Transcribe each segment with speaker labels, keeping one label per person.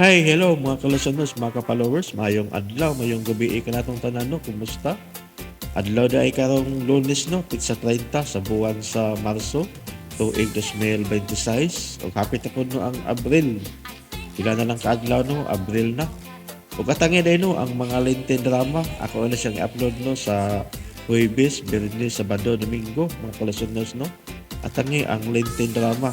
Speaker 1: Hi, hello mga kalasanos, mga ka-followers. Mayong adlaw, mayong gabi kanatong tanan no, kumusta? Adlaw na ay karong Lunes no, pitsa 30 sa buwan sa Marso, tuig 2026. Ug hapit ako no ang Abril. Pila na lang kaadlaw no, Abril na. Ug atangi day no ang mga Lenten drama. Ako na siyang i-upload no sa Huwebes, Biyernes, Sabado, Domingo, mga kalasanos no. Atangi ang Lenten drama.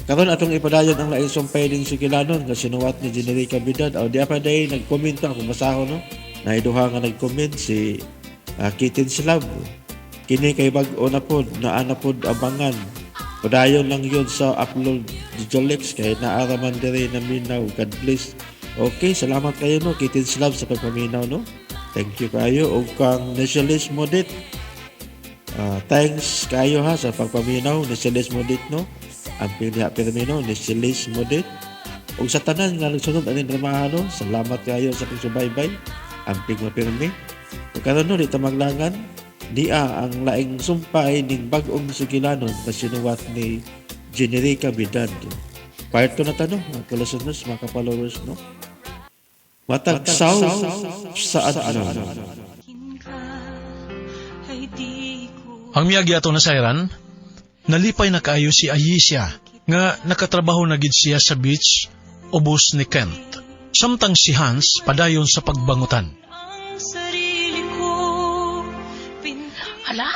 Speaker 1: Karon atong ipadayon ang laing sumpay din si Kilanon nga sinuwat ni Generica Bidad. O di pa day nag-comment ako basahon no. Naiduha nga nag-comment si Kitten Slab. Kini kay bag-o na pod, naa na pod abangan. Padayon lang yun sa upload ni Jolex kay naaraman diri na minaw. God bless. Okay, salamat kayo no Kitten Slab sa pagpaminaw no. Thank you kayo og kang Nationalist Modit. Thanks kayo ha sa pagpaminaw Nationalist Modit no. Ang piliha pirmino ni Silis Modit. Ug sa tanan nga nagsunod ani dramahan no, salamat kayo sa pagsubaybay. Amping mapirmi. Ug karon no, di ta maglangan, dia ang laing sumpay ning bag-ong sugilanon nga sinuwat ni Generica Bidad. Part 2 na ta no, mga kalasunod, mga ka-followers no. Matagsaw sa adlaw.
Speaker 2: Ang miyagi ato na sayran, nalipay na kaayo si Ayesha nga nakatrabaho na gid siya sa beach ubos ni Kent. Samtang si Hans padayon sa pagbangutan.
Speaker 3: Hala?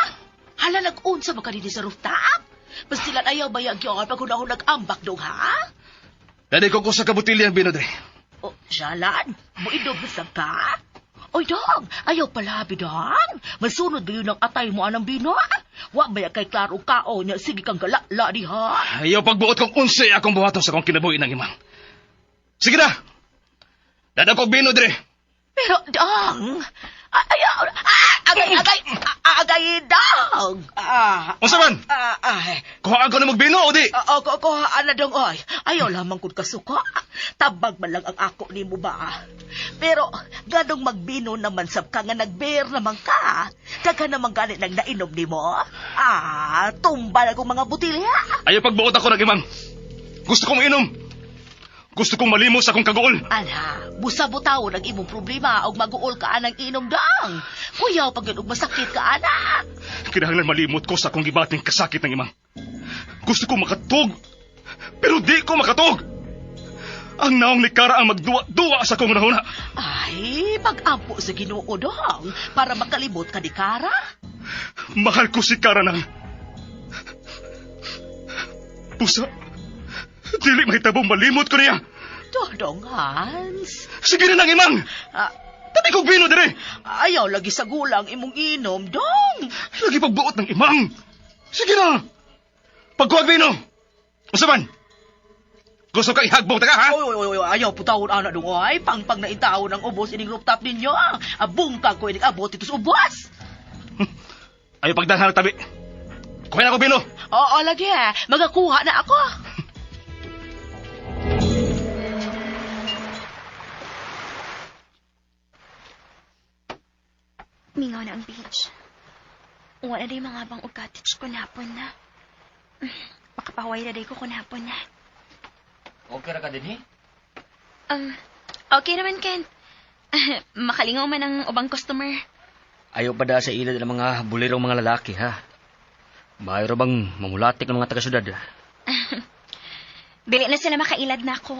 Speaker 3: Hala, nag-unsa ba ka dinhi sa rooftop? Pastilan ayaw bayag yun pag ako nag-ambak dong, ha?
Speaker 4: Dali ko ko sa kabutilya ang bino dre.
Speaker 3: O, siyalan, muinog na sa ka? Oy, dong, ayaw palabi, dong. Masunod ba yun ang atay mo anang bino? Wa ba kay klaro kao niya, sige kang galala di, ha?
Speaker 4: Ayaw pagbuot kong unsay akong buhaton sa akong kinabuhi ng imang. Sige na! Dada ko bino dre.
Speaker 3: Pero, dong, ayaw, agay, agay, agay, dong. Ah,
Speaker 4: Unsa man?
Speaker 3: ah, ay.
Speaker 4: Kuhaan ko na magbino o di?
Speaker 3: Oo, ko, ko, ana dong, oy. Ayaw lamang kung kasuko. Tabag man lang ang ako ni mo ba? Pero, ganong magbino naman sab ka nga nagbeer naman ka. Kaka naman gani nang nainom ni mo. Ah, tumba na kong mga botilya.
Speaker 4: Ayaw pagbuot ako ng imang. Gusto kong inom. Gusto kong malimos akong kaguol.
Speaker 3: Ala, busa-butaw ang imong problema og maguol ka anang inom dang. Kuyaw pag yun og masakit ka ana.
Speaker 4: Kinahanglan malimot ko sa akong gibating kasakit ng imang. Gusto kong makatug, pero di ko makatug. Ang naong ni Kara ang magduwa-duwa sa akong hunahuna.
Speaker 3: Ay, pag-ampo sa Ginoo dong para makalimot ka ni Kara.
Speaker 4: Mahal ko si Kara nang... Pusa, dili mahitabong malimot ko niya.
Speaker 3: Dodong Hans.
Speaker 4: Sige na nang imang!
Speaker 3: Ah,
Speaker 4: Tabi kong bino dire!
Speaker 3: ayaw lagi sa gulang imong inom, dong.
Speaker 4: Lagi pagbuot ng imang! Sige na! Pagkuhag bino! Unsa man? Gusto ka ihagbong ta ka, ha?
Speaker 3: Oy, oy, oy, oy, ayaw putawon ana dong, oy. Pangpang na itaon ang ubos ining rooftop ninyo. Abungkag ko ining abot ito sa ubos.
Speaker 4: Ayaw pagdanghan ng tabi. Kuha na ko bino!
Speaker 3: Oo, lagi eh. Magakuha na ako.
Speaker 5: Mingaw na ang beach. Wala day mga bang og cottage ko napon na. Makapahuway na day ko kunhapon na.
Speaker 6: Okay ra ka dinhi?
Speaker 5: Okay naman, Ken. Makalingaw man ang ubang customer.
Speaker 6: Ayaw pa da sa ilad ng mga bulirong mga lalaki, ha? Mayro bang mamulatik ng mga taga-syudad?
Speaker 5: Dili na sila makailad na ako.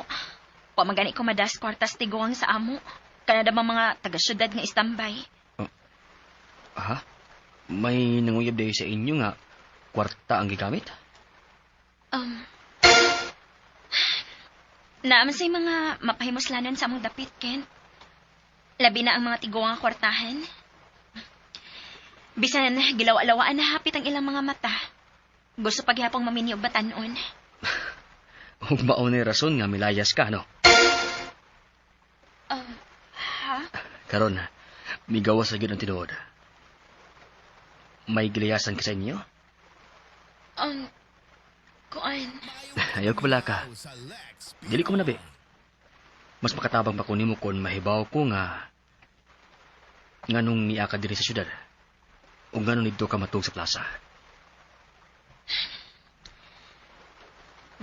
Speaker 5: Wa man gani ko madas kwartas tiguang sa amo. Kanada bang mga taga-syudad nga istambay.
Speaker 6: Ha? May nanguyab dayo sa inyo nga kwarta ang gigamit?
Speaker 5: Naaman sa'y mga mapahimuslanon sa among dapit, Ken. Labi na ang mga tiguang kwartahan. Bisan gilawa-lawaan na hapit ang ilang mga mata. Gusto paghapong maminyo batanon.
Speaker 6: Ug mao ni rason nga milayas ka, no?
Speaker 5: Ha?
Speaker 6: Karon, migawas sa gyud ang tinuod. May gilayasan ka sa inyo?
Speaker 5: Kuan.
Speaker 6: Ayaw ko pala ka. Dili ko manabi. Mas makatabang pa ko nimo kon mahibaw ko nga nganong niya ka diri sa syudad. O nganong nidto ka matug sa plaza.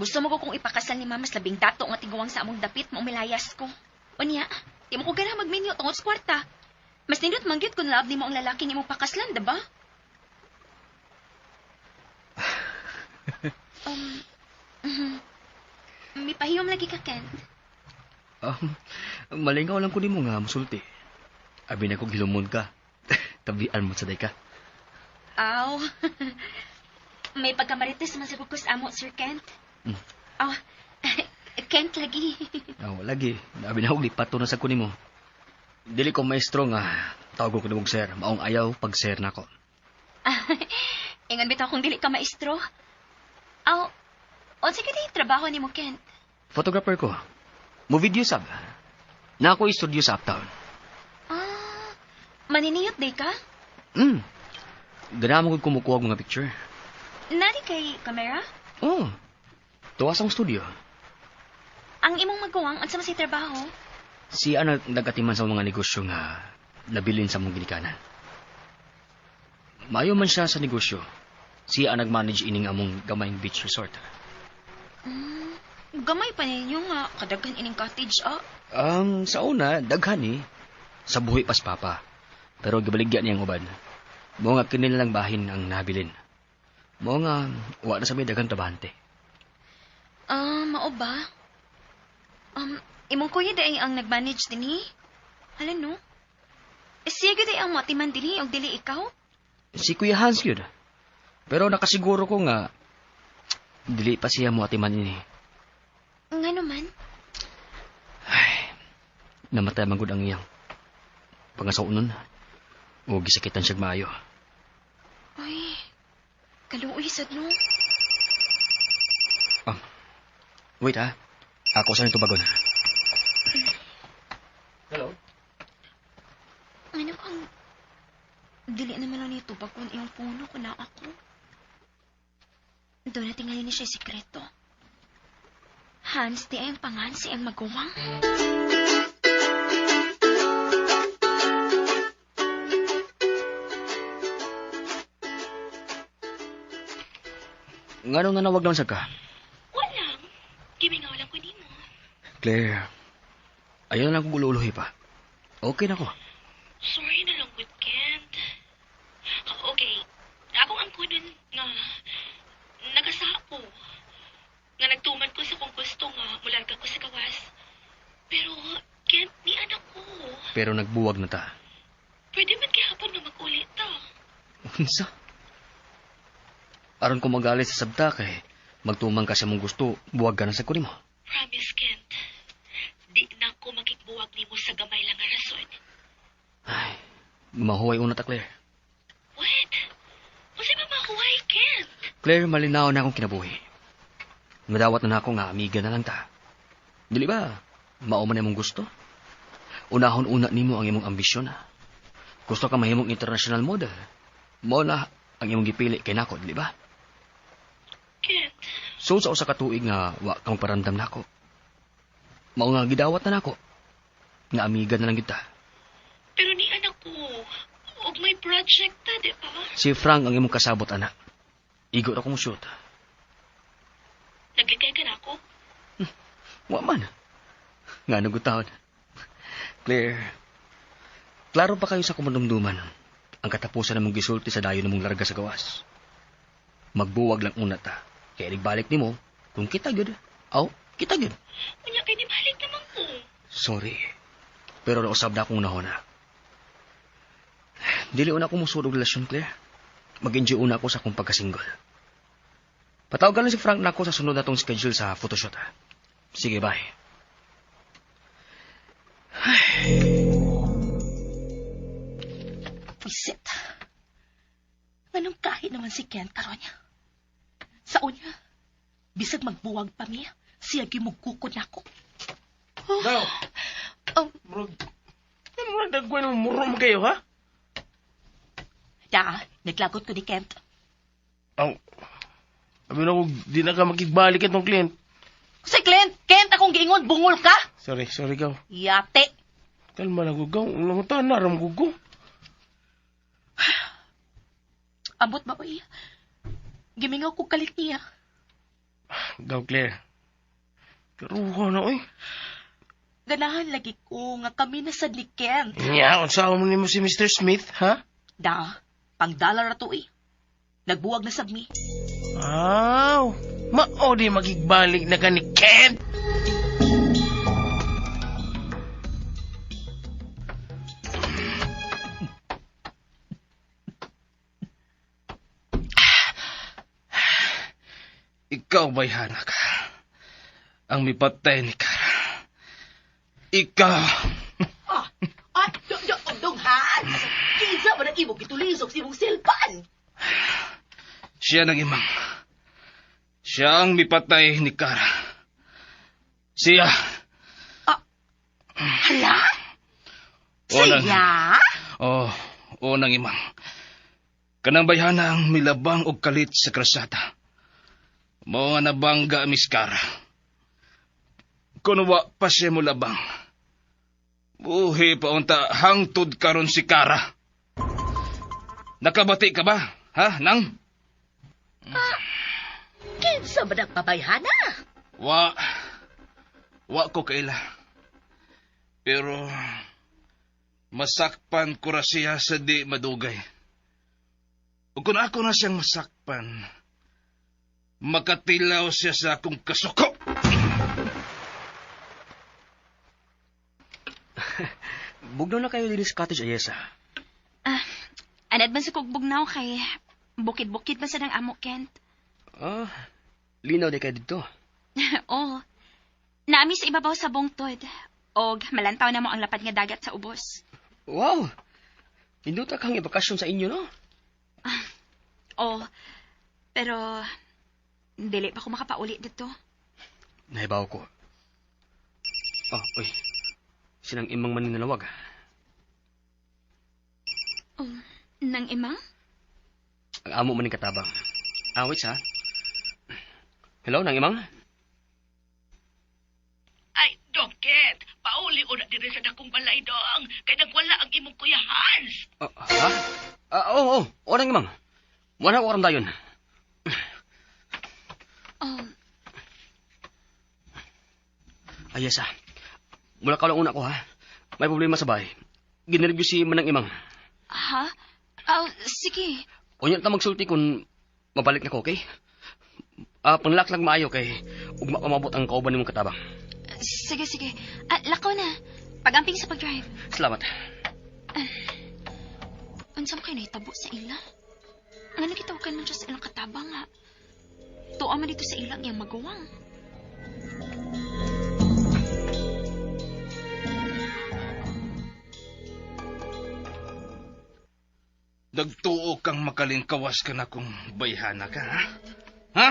Speaker 5: Gusto mo ko kung ipakasal ni Mama sa labing dato nga tiguang sa among dapit maumilayas ko. Unya, di mo ko ganahan magminyo tungod sa kwarta. Mas nindot mangyud kung love nimo ang lalaking imong pakaslan, diba? um, mhm. Mipahiyom lagi ka, Kent.
Speaker 6: Malingaw lang ko nimo nga musulti. Abi na kong hilumon ka. Tabian mo sa day ka.
Speaker 5: Aw. May pagkamarites man sa ko sa amo, Sir Kent.
Speaker 6: Mm.
Speaker 5: Aw, Kent lagi.
Speaker 6: Aw, lagi. Abi na kong lipat to na sa kunin mo. Dili ko maestro nga tawag ko nimo og sir. Maong ayaw pag sir nako.
Speaker 5: Ingon bitaw kung dili ka maestro. Aw, unsa gyud ang trabaho nimo, Kent?
Speaker 6: Photographer ko. Mo video sab. Na ako studio sa Uptown.
Speaker 5: Ah, maniniyot day ka?
Speaker 6: Gana mo kog kumukuha og mga picture.
Speaker 5: Nari kay kamera?
Speaker 6: Oh. Tuwa sa akong studio.
Speaker 5: Ang imong maguwang unsa man say trabaho?
Speaker 6: Siya ang nagatiman sa mga negosyo nga nabilin sa mong ginikanan. Maayo man siya sa negosyo. Siya ang nag-manage ining among gamayng beach resort.
Speaker 5: Gamay pa ninyo nga kadaghan ining cottage ah.
Speaker 6: Sa una, daghan eh. Sa buhi pas papa. Pero gibaligya niya ang uban. Mao nga kini lang bahin ang nabilin. Mao nga wa na sa may daghan trabahante.
Speaker 5: Ah, mao ba? Imong kuya day ang nag-manage dinhi? Hala no? Eh, siya gyud ay ang matiman dinhi og dili ikaw?
Speaker 6: Si Kuya Hans yun. Pero nakasiguro ko nga dili pa siya mo atiman ini.
Speaker 5: Ngano man?
Speaker 6: Namatay man gud ang iyang pangasaunon o gisakitan siya maayo.
Speaker 5: Ay, kaluoy sad no.
Speaker 6: Wait ha. Ako sa nito bagon. Hello?
Speaker 5: Ano kang dili naman lang nito bagon iyong puno ko na ako. Doon natin ngayon ni siya sikreto. Hans, di ay ang pangan si ang maguwang.
Speaker 6: Nganong nanawag lang sa ka?
Speaker 5: Walang. Gimingaw lang ko nimo.
Speaker 6: Claire, ayaw na lang kong ululuhi pa. Okay na ko.
Speaker 5: Sorry na lang good, Kent. Okay, akong ang kunon nga nagasa ko. Nga nagtuman ko sa kong gusto nga mularga ko sa gawas. Pero, Kent, ni anak ko.
Speaker 6: Pero nagbuwag na ta.
Speaker 5: Pwede man gihapon nga mag-ulit ta.
Speaker 6: Unsa? Aron ko magalit sa sabta kay magtumang ka sa mong gusto, buwag ka na sa kunin mo.
Speaker 5: Promise, Kent. Di na ko makikbuwag nimo sa gamay lang nga rason.
Speaker 6: Ay, mahuway una ta, Claire.
Speaker 5: What? Unsa ba mahuway, Kent?
Speaker 6: Claire, malinaw na akong kinabuhi. Madawat na nako nga amiga na lang ta. Dili ba, mao man imong gusto? Unahon una nimo ang imong ambisyon. Ha? Gusto ka mahimong international model. Mao na ang imong gipili kay nako, dili ba?
Speaker 5: Kent,
Speaker 6: So sa usa ka tuig nga wa ka magparamdam nako. Mao nga gidawat na nako. Nga amiga na lang kita.
Speaker 5: pero ni anak ko, og may project ta, di ba?
Speaker 6: Si Frank ang imong kasabot ana. Igo ra kong shoot.
Speaker 5: Naglikay ka na ako?
Speaker 6: Wa man. Nga nagutahon. Claire, klaro pa kayo sa kumadumduman. Ang katapusan ng mong gisulti sa dayon ng mong larga sa gawas. Magbuwag lang una ta. Kaya balik nimo, kung kita gyud, aw, kita gyud.
Speaker 5: Unya kay nibalik naman ko.
Speaker 6: Sorry. Pero nausab na akong nahona. Dili una ako musulog relasyon, Claire. Mag-enjoy una ako sa akong pagkasingle. Patawagan lang si Frank na ako sa sunod na tong schedule sa photoshoot. Ha? Sige, bye.
Speaker 3: Pwisit. Nganong kahit naman si Kent karon niya. Sa unya, bisag magbuwag pa miya, siya gimugkukod nako.
Speaker 7: Daw. Murag, ano murag dagway ng muro mo kayo, ha?
Speaker 3: Da, naglagot ko ni Kent.
Speaker 7: Aw, sabi na ko, di na ka makigbalik itong klient.
Speaker 3: Si Clint, Kent akong giingon, bungol ka?
Speaker 7: Sorry, sorry, gaw.
Speaker 3: Yate.
Speaker 7: Kalma na ko, gaw. Unang na, ram ko, gaw.
Speaker 3: Ambot ba, oy? Gimingaw ko kalit niya.
Speaker 7: Gaw, Claire. Karuha na, oy.
Speaker 3: Ganahan lagi ko nga kami na sad ni Kent.
Speaker 7: Nya, unsa mo nimo si Mr. Smith, ha?
Speaker 3: Da, pangdala ra to eh. Nagbuwag na sab mi.
Speaker 7: Aw, mao di magigbalik na ka ni Kent.
Speaker 4: Ikaw, bayhana ka. Ang mipatay ni Kara. Ikaw.
Speaker 3: Ah, ay, dong Hans. Kinsa man ang imong gitulisok sa imong silpan?
Speaker 4: Siya nang imang. Siya ang mipatay ni Kara. Siya.
Speaker 3: Ah, hala?
Speaker 4: Unang-
Speaker 3: Siya?
Speaker 4: Oh, unang imang. Kanang bayhana ang milabang og kalit sa krasada. Mao nga nabangga Miss Kara. Kuno wa pa siya mo labang. Buhi pa unta hangtod karon si Kara. Nakabati ka ba? Ha, nang?
Speaker 3: Ah, kinsa ba nagpabayhana?
Speaker 4: Wa. Wa ko kaila. Pero masakpan ko ra siya sa di madugay. Ug kung ako na siyang masakpan, makatilaw siya sa akong kasuko.
Speaker 6: Bugnaw na kayo din sa cottage, Ayesa.
Speaker 5: Ah, anad man sa kog bugnaw kay bukid-bukid man sa nang amo, Kent.
Speaker 6: Ah, linaw di kayo dito.
Speaker 5: Oo. Naami sa ibabaw sa bungtod. Og malantaw na mo ang lapad nga dagat sa ubos.
Speaker 6: Wow! Induta kang ibakasyon sa inyo, no?
Speaker 5: Ah, oo. Pero, dili pa ko makapauli dito.
Speaker 6: Nahibaw ko. Oh, uy. Sinang imang maninalawag.
Speaker 5: Oh, nang imang?
Speaker 6: Ang amo man ning katabang. Ah, wait ha. Hello, nang imang?
Speaker 3: Ay, Dong Kent, pauli una diri sa dakong balay, Dong. Kay nagwala ang imong kuya Hans.
Speaker 6: Oh, ha? Ah, oo, oo. Oo, nang imang. Wala ko aram dayon.
Speaker 5: Oh.
Speaker 6: Ay, yes, ah. Mula ka lang una ko, ha? May problema sa bahay. Ginervyo si Manang Imang.
Speaker 5: Ha? Oh, sige.
Speaker 6: Unya ta magsulti kung mabalik na ko, okay? Ah, panglak lang maayo kay ugma pa mabot ang kauban nimong katabang.
Speaker 5: Sige, sige. Ah, lakaw na. Pag-amping sa pag-drive.
Speaker 6: Salamat.
Speaker 5: Unsa man kayo nahitabo sa ila? Nga nagitawagan man siya sa ilang katabang, ha? Tuwa man dito sa ilang iyang maguwang.
Speaker 4: Nagtuo kang makalingkawas ka na kung bayhana ka, ha? Ha?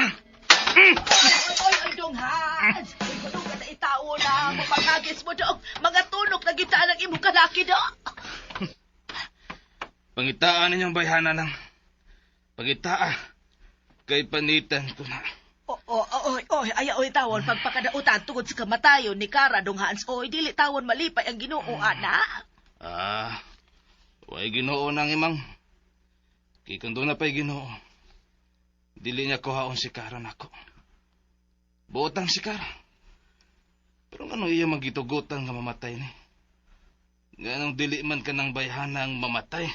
Speaker 3: Oy, oy, oy, Dong Hans! Uy, manong ka na itawo na. Mapangagis mo, Dong. Mga tunok na gitaan ang imong kalaki, Dong.
Speaker 4: Pangitaan ninyong bayhana lang. Pangitaa. Kay panitan ko na.
Speaker 3: Oh, oh, oh, oy, oy, ay, oy, tawon, pagpakadautan tungod sa kamatayon ni Kara, Dong Hans. Oy, dili tawon malipay ang Ginoo, ana.
Speaker 4: Ah, way Ginoo nang imang. Kikon doon na pa'y Ginoo. Dili niya kuhaon si Kara nako. Buotang si Kara. Pero ngano iya magitugutan nga mamatay ni? Nganong dili man ka ng bayhana ang mamatay?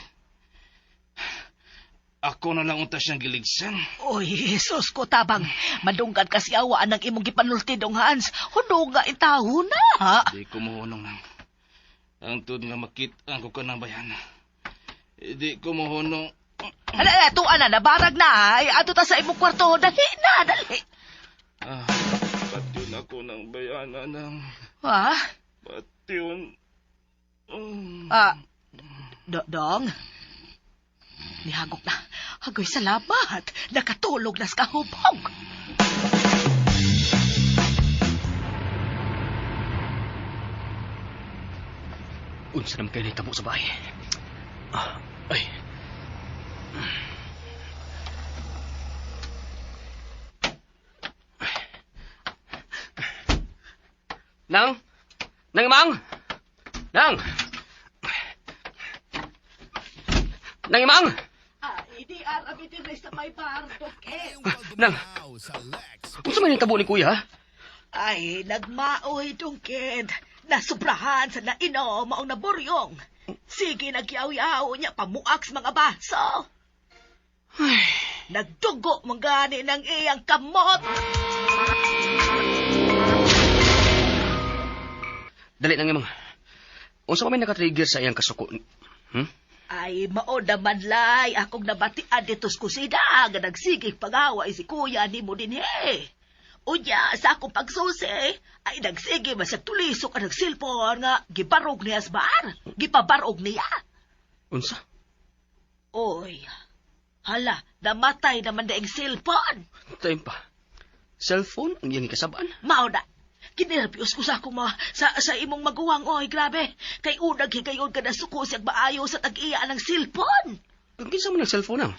Speaker 4: Ako na lang unta siyang giligsan.
Speaker 3: Oy, Jesus ko, tabang. Madunggan kasi awaan ang imong gipanulti, Dong Hans. Hundo nga itawo na.
Speaker 4: Di ko mohunong nang. Ang tud nga makit-an ko ka ng bayhana. Di ko mohunong.
Speaker 3: Ala, ala, tuwa na, nabarag na. Ay, ato ta sa imong kwarto. Dali na, dali.
Speaker 4: Ah, patyon ako ng bayhana nang.
Speaker 3: Ha?
Speaker 4: Patyon.
Speaker 3: Ah, Dong? Nihagok na. Agoy, salamat. Nakatulog na sa kahubog.
Speaker 6: Unsa naman kayo nahitabo sa bahay? Ah, ay. Nang? Nang Imang? Nang? Nang Imang?
Speaker 3: Ay, Ay, di arabi din sa may bar, Ken.
Speaker 6: Nang, unsa man yung tabo ni kuya, ha?
Speaker 3: Ay, nagmaoy dong, Ken. Nasubrahan sa nainom maong naburyong. Sige, nagyaw-yaw niya pamuak sa mga baso. Nagdugo man gani ng iyang kamot.
Speaker 6: Dali nang imang. Unsa pa may nakatrigger sa iyang kasuko? Hmm?
Speaker 3: Ay, mao naman lay, akong nabatian dito sa kusina, nga nagsigig pag-away si kuya ni mo din he. Unya, sa akong pagsusi, ay nagsige man siya tulisok ang nagsilpon nga gibarog niya sa bar. Gipabarog niya.
Speaker 6: Unsa?
Speaker 3: Oy, hala, namatay naman na ang silpon.
Speaker 6: Time pa. Cellphone ang iyang ikasabaan.
Speaker 3: Mao na. Kinerbyos ko sa akong mga, sa imong maguwang, oy, grabe. Kay unag higayon ka na suko siyang maayo sa tag-iya ng silpon.
Speaker 6: Kung kinsa man ang cellphone ang?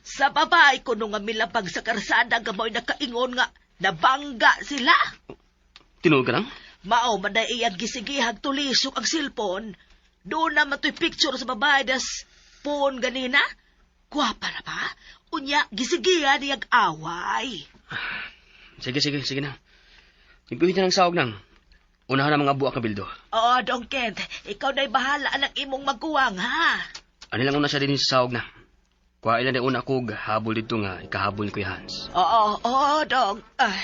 Speaker 3: Sa babae ko nung nga milabag sa karsada nga mo'y nakaingon nga nabangga sila.
Speaker 6: Tinuod ka lang?
Speaker 3: Mao man na iyang gisigihag tulisok ang silpon. Doon na mato'y picture sa babae das phone ganina. Gwapa na ba? Unya, gisigihan niyag away.
Speaker 6: Sige, sige, sige na. Impuhin na ng sahog nang. Unahan ang mga buak na bildo.
Speaker 3: Oo, Dong Kent, ikaw na'y bahala ng imong maguwang, ha?
Speaker 6: Ano lang una siya din sa sahog na. Kuha ilan na una kog habol dito nga ikahabol ni Kuya Hans.
Speaker 3: Oo, oo, Dong. Ay,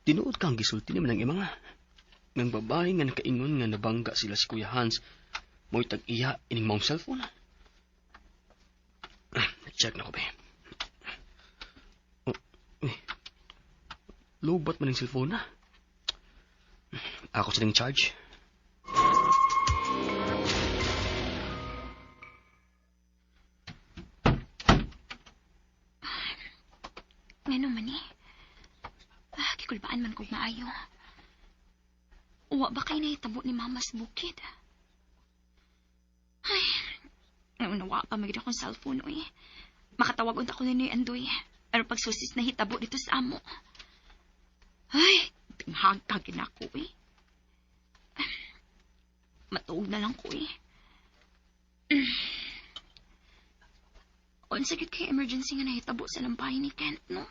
Speaker 6: Tinuod kang gisulti naman ang imang nga. Nang babae nga nakaingon nga nabangga sila si Kuya Hans, mo'y tag-iya ining maong cellphone. Check na ko ba. Oh, eh. Lubat man ang cellphone na. Ako silang charge.
Speaker 5: Ngano man eh. Ah, kikulbaan man kog maayo. Uwa ba kay nahitabo ni mama sa bukid? Ay, nawa pa magid akong cellphone, oy. Makatawag unta ko ni Andoy. Pero pagsusis nahitabo dito sa amo. Ay, tinghag ka ginako, eh. Matuog na lang ko, eh. Unsa gyud kay emergency nga nahitabo sa lampahin ni Kent, no?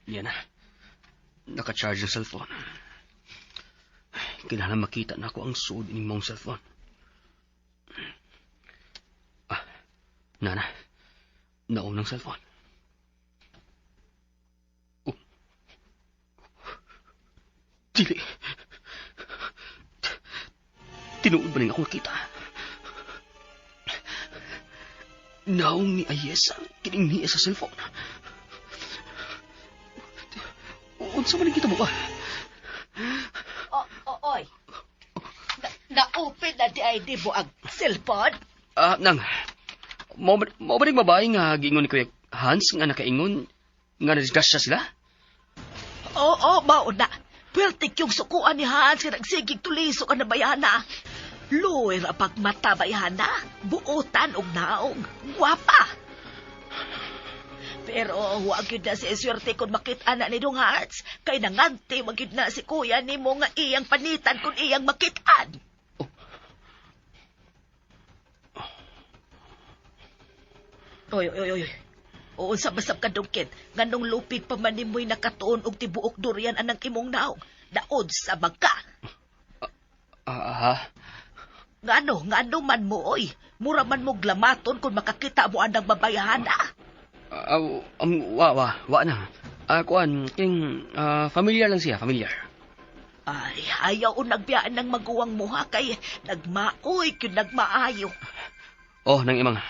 Speaker 6: Yan na. Naka-charge ang cellphone. Kailangan makita na ako ang suod ining mong cellphone. Ah, nana. Naunang cellphone. Oh. Dili. Tinuod ba rin ako nakita? Naong ni Ayesa, kining niya sa cellphone. Unsa man kita buka?
Speaker 3: Oy. Na-open na di ID mo ang cellphone?
Speaker 6: Ah, nang. Mao ba ning babae nga giingon ni Kuya Hans nga nakaingon nga nadisgrasya sila?
Speaker 3: Oo, mao na. Pertik yung sukuan ni Hans nga nagsigig tulisok ang nabayana. Luwi ra pagmata bayana. Buotan og naong. Gwapa. Pero huwag yun na si swerte kung makita na ni Dong Hans. Kay nangante wag yun na si kuya ni mo nga iyang panitan kung iyang makitaan. Oy, oy, oy, oy. Oo, sabasab ka dungkit. Nganong lupig pa man nimoy nakatuon og tibuok durian anang imong naong. Daod sa bangka.
Speaker 6: Ah, ha?
Speaker 3: Ngano, ngano man mo, oy. Mura man mo glamaton kung makakita mo anang babayahan, ah.
Speaker 6: Wa, wa na. Kuan, king, familiar lang siya, familiar.
Speaker 3: Ay, ayaw o nagbiyaan ng maguwang mo, ha, kay nagmaoy, kung nagmaayo.
Speaker 6: Oh, nang imang.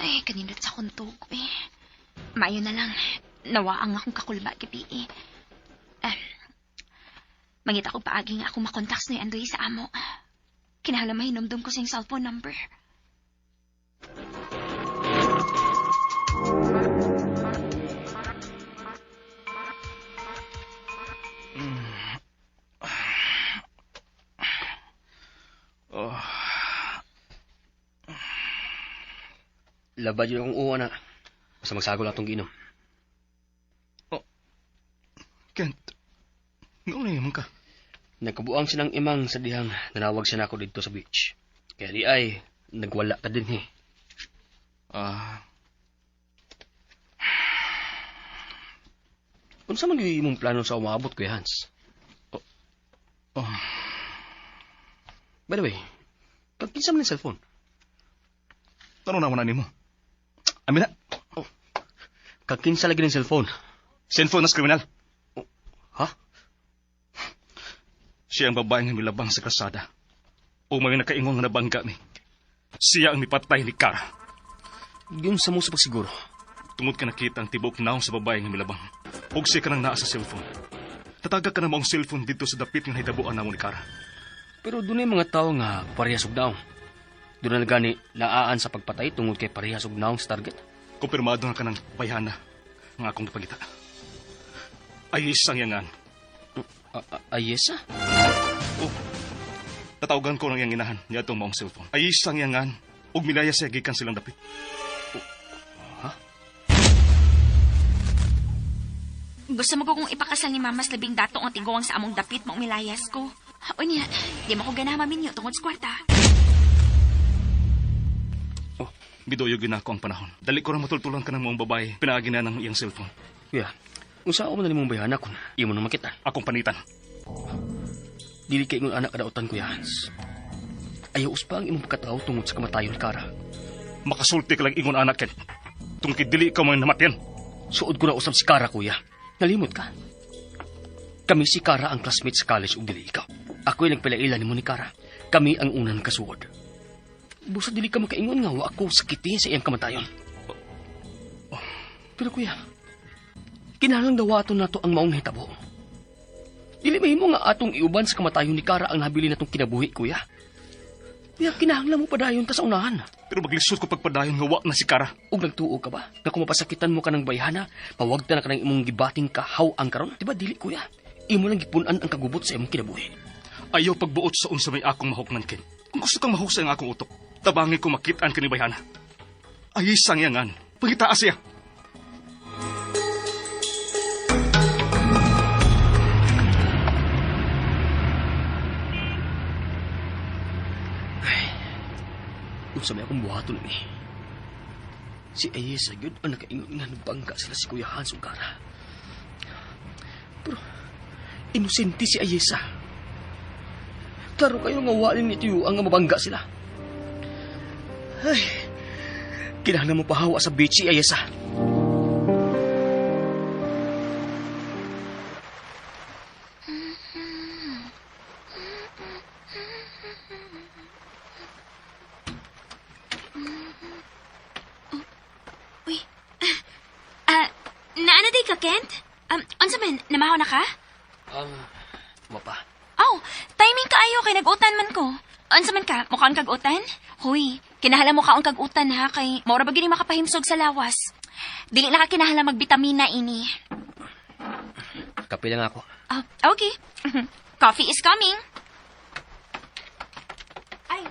Speaker 5: Ay, kaninot sa akong tug, eh. Maayo na lang. Nawaang akong kakulba gabi, eh. Mangita ko paagi nga akong makontaks ni Andoy sa amo. Kinahanglan mahinumdum ko sa iyang cellphone number.
Speaker 6: Labad yun akong uwa na. Basta magsagol atong giinom.
Speaker 4: Oh, Kent, noon na ka.
Speaker 6: Nagkabuang silang imang sa dihang nanawag siya nako dito sa beach. Kaya di ay, nagwala ka din eh.
Speaker 4: Ah.
Speaker 6: Unsa man gyud imong plano sa umaabot, Kuya Hans?
Speaker 4: Oh. Oh.
Speaker 6: By the way, pagkinsa man ang cellphone?
Speaker 4: Tanong na mo na nimo. Amin na.
Speaker 6: Oh. Kakinsa lagi ng cellphone?
Speaker 4: Cellphone nas kriminal.
Speaker 6: Oh. Ha?
Speaker 4: Siya ang babae nga milabang sa kalsada. O may nakaingon nga nabangga ni. Siya ang mipatay ni Kara.
Speaker 6: Yun sa mo sa pagsiguro.
Speaker 4: Tungod ka nakita ang tibok naong sa babae nga milabang. Ug siya ka nang naa sa cellphone. Tataga ka na mo ang cellphone dito sa dapit nga nahitabuan namo ni Kara.
Speaker 6: Pero doon ay mga tao nga parehas og naong. Doon na gani naaan sa pagpatay tungod kay parehas og naong sa target.
Speaker 4: Kumpirmado na ka ng bayhana nga akong gipangita. Ay isang yangan.
Speaker 6: Ayesa?
Speaker 4: Oh, tatawagan ko ng iyang inahan niya itong maong cellphone. Ay isang yangan ug milaya siya gikan silang dapit.
Speaker 6: Oh, ha?
Speaker 5: Gusto mo ko kung ipakasal ni Mama sa labing dato ang tiguang sa among dapit maong milayas ko. O niya, di mo ko ganahan maminyo tungod sa kwarta.
Speaker 4: Oh, bidoyo ginako ang panahon. Dali ko ra matultulan ka ng maong babae. Pinaagi na ng iyang cellphone.
Speaker 6: Kuya, unsa ako man nimong bayhana kun imo nang makita?
Speaker 4: Akong panitan.
Speaker 6: Dili kay ingon anak kadautan, Kuya Hans. Ayaw uspa ang imong pagkatao tungod sa kamatayon ni Kara.
Speaker 4: Makasulti ka lang ingon anak, Ken. Tungod kay dili ka man namatyan.
Speaker 6: Suod ko na usab si Kara, Kuya. Nalimot ka. Kami si Kara ang classmate sa college ug dili ikaw. Ako'y nagpilailan nimo ni Kara. Kami ang unang kasuod. Busa dili ka makaingon nga wa ako sakiti sa iyang kamatayon. Pero kuya, kinahanglan dawaton nato ang maong hitabo. Dili mahimo nga atong iuban sa kamatayon ni Kara ang nabili natong kinabuhi, kuya. Kuya, kinahanglan mo padayon ta sa unahan.
Speaker 4: Pero maglisod ko pagpadayon nga wa na si Kara.
Speaker 6: Ug nagtuo ka ba? Nga kung mapasakitan mo ka ng bayhana, pawagta na ka ng imong gibating kahaw ang karon? Diba dili, kuya? Imo lang gipunan ang kagubot sa imong kinabuhi.
Speaker 4: Ayaw pagbuot sa unsa may akong mahukman, Ken. Kung gusto kang mahusay ang akong utok, tabangi ko makit-an ka ni bayhana. Ay, isang yangan. Pangitaas siya.
Speaker 6: Ay, unsa may akong buhaton ni. Si Ayesa gyud ang nakaingon nga nabangga sila si Kuya Hans ug Kara. Pero inosente si Ayesa. Klaro kayo nga walin ni Tiyo ang mabangga sila. Ay, kinahanglan mo pahawa sa beach si Ayesa.
Speaker 5: Uy, naana day ka, Kent? Unsa man, namahaw na ka?
Speaker 6: Wa pa.
Speaker 5: Oh, timing kaayo kay nag-utan man ko. Unsa man ka, mukhaon kag utan? Huy, kinahala mo kaon kag utan ha kay maura ba gini makapahimsog sa lawas. Dili na ka kinahala magbitamina ini.
Speaker 6: Kape lang ako.
Speaker 5: Oh, okay. Coffee is coming. Ay,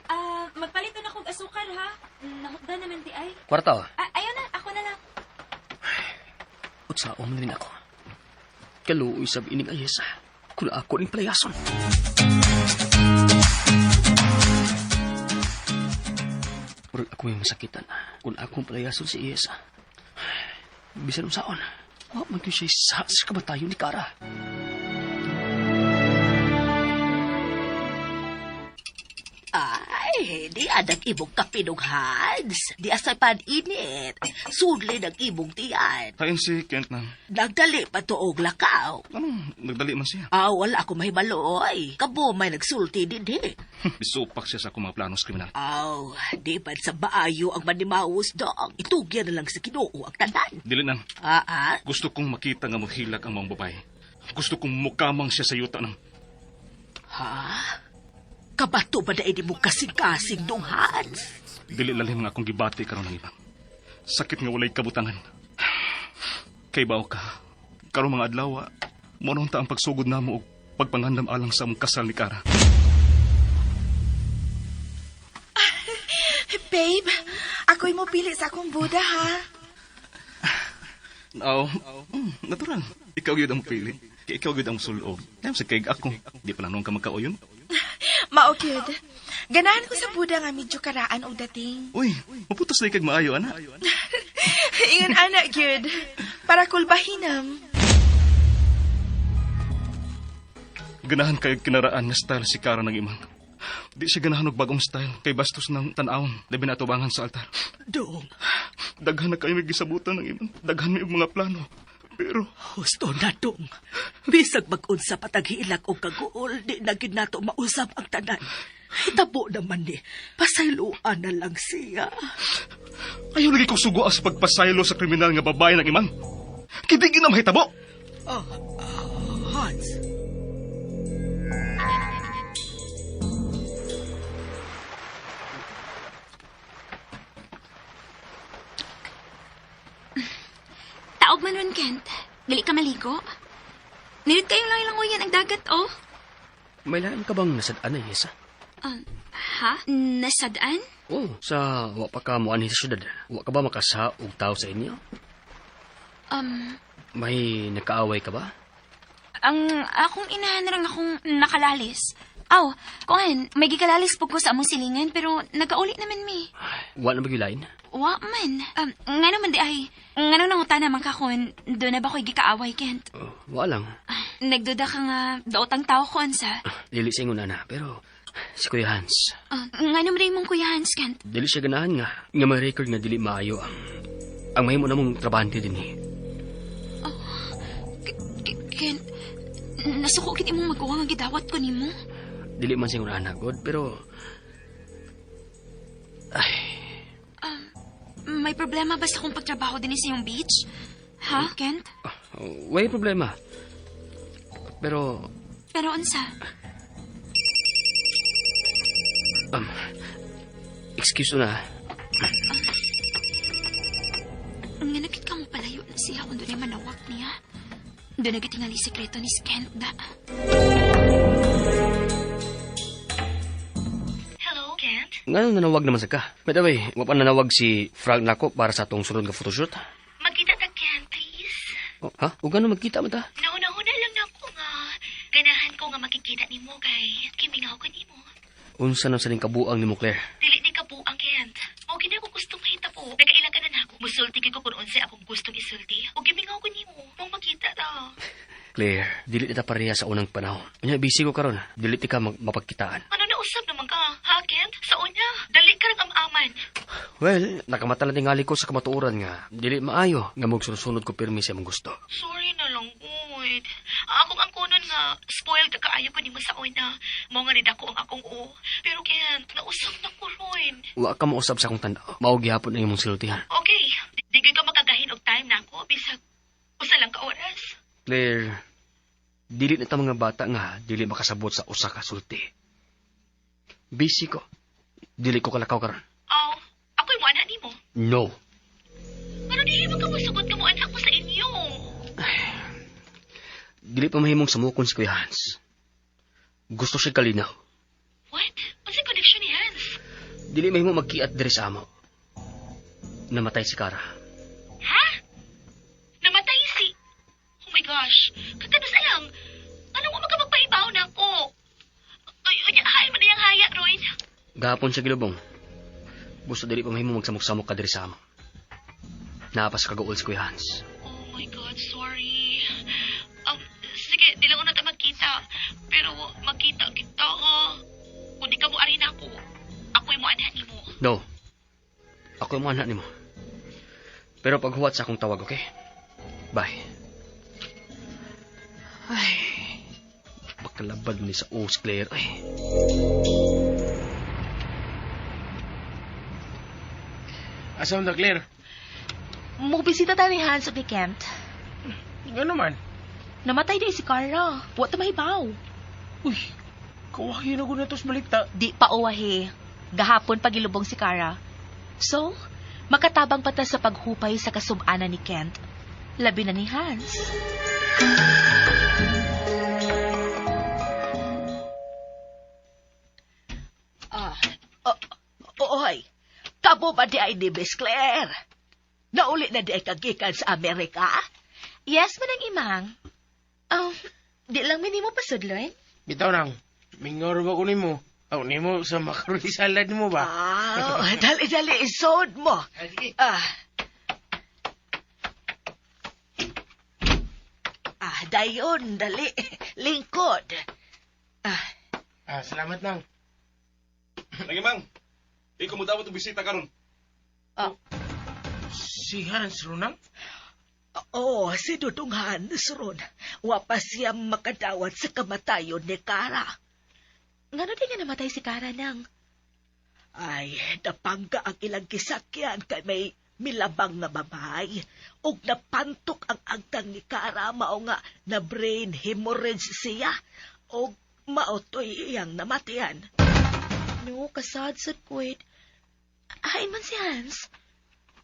Speaker 5: magpalit na akong asukal ha. Nahukda naman di ay.
Speaker 6: Kwarta.
Speaker 5: Ayaw na, ako na lang.
Speaker 6: Utsaon man rin ako. Kaluoy sab ining Ayesa. Kung ako ning palayason. Murag ako may masakitan. Kung akong palayason si Ayesa. Bisan unsaon, wa man gyud siya sa kamatayon ni Kara.
Speaker 3: Ay, di adag imong kapinog, Hans. Di asay pan init. Sudli ng imong tiyan.
Speaker 4: Kain si Kent na.
Speaker 3: Nagdali pa tuog lakaw.
Speaker 4: Anong nagdali man siya?
Speaker 3: Ah, wala ako mahibaloy. Kabo may nagsulti din eh.
Speaker 4: Bisupak siya sa akong mga planos kriminal.
Speaker 3: Aw, di man sa maayo ang manimaos dong. Itugyan na lang sa Ginoo ang tanan.
Speaker 4: Dili nang.
Speaker 3: Ah, ah.
Speaker 4: Gusto kong makita nga mohilak ang mga babae. Gusto kong mukamang siya sa yuta nang.
Speaker 3: Ha? Kabato ba na ini mo kasing-kasing dong, Hans?
Speaker 4: Dili lalim nga akong gibati karon ng ibang. Sakit nga walay kabutangan. Kay bao ka. Karon mga adlaw, mo ta ang pagsugod namo og pagpangandam alang sa among kasal ni Kara.
Speaker 3: Babe,
Speaker 8: Ako'y mo pili sa akong boda, ha?
Speaker 4: Oo, natural. Ikaw gyud ang pili. Kay ikaw gyud ang sulob. Dahil sa kay ako, di pa lang noon ka magkauyon.
Speaker 8: Mao gyud. Ganahan ko sa boda nga medyo karaan og dating.
Speaker 4: Uy, maputos na kag maayo, ana.
Speaker 8: Ingon ana gyud. Para kulbahinam.
Speaker 4: Ganahan kay kinaraan nga style si Kara ng imang. Di siya ganahan og bagong style kay bastos ng tan-awon, labi na atubangan sa altar.
Speaker 3: Dong,
Speaker 4: Daghan na kayo may gisabutan ng imang. Daghan may og mga plano. Pero
Speaker 3: husto na dong. Bisag mag-unsa pataghilak o kaguol, di na gyud nato mausap ang tanan. Hitabo naman ni, pasayloan na lang siya.
Speaker 4: Ayaw lagi ko sugo sa pagpasaylo sa kriminal nga babae ng imang. Kidi gyud na mahitabo.
Speaker 3: Hans,
Speaker 5: Taog man ron, Kent. Dili ka maligo. Nilit kayong langoy-langoyan ang dagat, oh.
Speaker 6: May lain ka bang nasad-an na, Yesa?
Speaker 5: Ha? Nasad-an?
Speaker 6: Oh, sa wa pa ka moanhi sa syudad. Wa ka ba makasa og tao sa inyo? May nakaaway ka ba?
Speaker 5: Ang akong inahan lang akong nakalalis. Aw, kuan, may gikalalis po ko sa among silingan pero nagauli naman mi.
Speaker 6: Wa na ba gyud lain?
Speaker 5: Wa man. Nga naman di ay, nga nanguta naman ka kun, doon na ba ko'y gikaaway, Kent?
Speaker 6: Oh, wa lang.
Speaker 5: Nagduda ka nga, daot ang tao ko, sa.
Speaker 6: Dili sa ingon ana, pero si Kuya Hans,
Speaker 5: Nga naman rin mong Kuya Hans, Kent.
Speaker 6: dili siya ganahan nga nga may record nga dili maayo ang mahimo namong trabahante dinhi.
Speaker 5: Kent, nasuko kit imong magawa nga gidawat ko nimo.
Speaker 6: Dili man sa ingon ana god, pero ay,
Speaker 5: May problema ba sa akong pagtrabaho din sa iyong beach? Ha, Kent?
Speaker 6: Way problema. Pero
Speaker 5: Pero unsa?
Speaker 6: Excuse na.
Speaker 5: Nga nagkit ka mo palayo na siya kung doon ay manawag niya. Doon nagkitingali sekreto ni Kent da. Hello, Kent?
Speaker 6: Nga nanawag naman sa ka. By the way, wa pa nanawag si Frank nako para sa atong sunod nga photoshoot.
Speaker 5: Magkita ta, Kent, please.
Speaker 6: Oh, ha? O gano'n magkita man ta?
Speaker 5: Nauna-una lang nako nga. Ganahan ko nga makikita nimo kay kimingaw ko nimo.
Speaker 6: Unsa na sa ning kabuang nimo, Claire?
Speaker 5: Dili ni kabuang, Kent. O gina ko gustong mahitabo. Nagaila ka na nako. Musulti ko kung unsay akong gustong isulti. O gimingaw ko nimo. Mong makita ta.
Speaker 6: Claire, dili ta pareha sa unang panahon. Unya, busy ko karon. Dili ti ka mapagkitaan.
Speaker 5: Ano na usab naman ka? Ha, Kent? Sa una, dali ka rang amaman.
Speaker 6: Well, nakamata na tingali ko sa kamatuoran nga. Dili maayo nga magsunod-sunod ko pirmi sa imong gusto.
Speaker 5: Sorry na lang, Uyd. Akong ang kunon nga, spoiled ka kaayo ko nimo sa una. Mao nga nidako ang akong o. Pero Kent, nausap na ko ron.
Speaker 6: Wa ka mausab sa akong tanaw. Mao gihapon ang imong silutihan.
Speaker 5: Okay, di gyud ka makagahin og time nako bisag usa lang ka oras.
Speaker 6: Claire, dili na ta mga bata nga dili makasabot sa usa ka sulti. Busy ko. Dili ko kalakaw karon.
Speaker 5: Oh, ako'y mo-ana nimo.
Speaker 6: No.
Speaker 5: Pero dili man ka mosugot nga mo-ana ko sa inyo.
Speaker 6: Dili pa mahimong sumukon si Kuya Hans. Gusto siya kalinaw.
Speaker 5: What? Unsay connection ni Hans?
Speaker 6: Dili mahimo magkiat diri sa amo. Namatay si Kara.
Speaker 5: Ha? Namatay si... Oh my gosh. Katanos lang. Ano mo magpaibaw na ako? Ay, unya, hain man na yung haya, Roy.
Speaker 6: Gahapon siya gilubong. Gusto dili pa mahimo magsamok-samok ka diri sa amo. Naapas kagaul si Kuya Hans.
Speaker 5: Oh my God, sorry. Sige, di lang ko na ta magkita. Pero magkita kita ha. Kung di ka mo ari na ako, ako'y mo anhan nimo.
Speaker 6: No. Ako yung anak nimo. Pero paghuwat sa akong tawag, okay? Bye. Ay, bakalabad ni sa O's, Claire. Ay.
Speaker 7: Asa na, Claire?
Speaker 8: Mubisita ta ni Hans ug ni Kent.
Speaker 7: Nga naman.
Speaker 8: Namatay di si Carla. Wa ta mahibaw.
Speaker 7: Uy, kawahi na ko na tos balita.
Speaker 8: Di pa uwahi. Gahapon pagilubong si Cara. So, makatabang pa ta sa paghupay sa kasub-anan ni Kent. Labi na ni Hans. Oy.
Speaker 3: Kamo ba di ay ni Miss Claire? Nauli na di ay kagikan sa Amerika?
Speaker 8: Yes, manang imang. Di lang minimo pasudlon.
Speaker 7: Bitaw nang, mingor ba ko nimo? Aw, nimo sa macaroni salad nimo ba?
Speaker 3: Ah, dali, dali, isod mo. Ah. Ah, dayon, dali. Lingkod. Ah,
Speaker 7: Ah, salamat nang.
Speaker 4: Lagi mang, di ko mo dawat og bisita karon.
Speaker 3: ah,
Speaker 7: Si Hans Runang?
Speaker 3: oh, si Dudong Hans ron. Wa pa siya makadawat sa kamatayon ni Kara.
Speaker 8: Ngano di nga namatay si Kara nang?
Speaker 3: Ay, napangga ang ilang gisakyan kay may milabang na babae. Ug napantok ang agtang ni Kara mao nga na brain hemorrhage siya. Og mao to'y iyang namatayan.
Speaker 8: No, kasad sad kuwit. Hain man si Hans.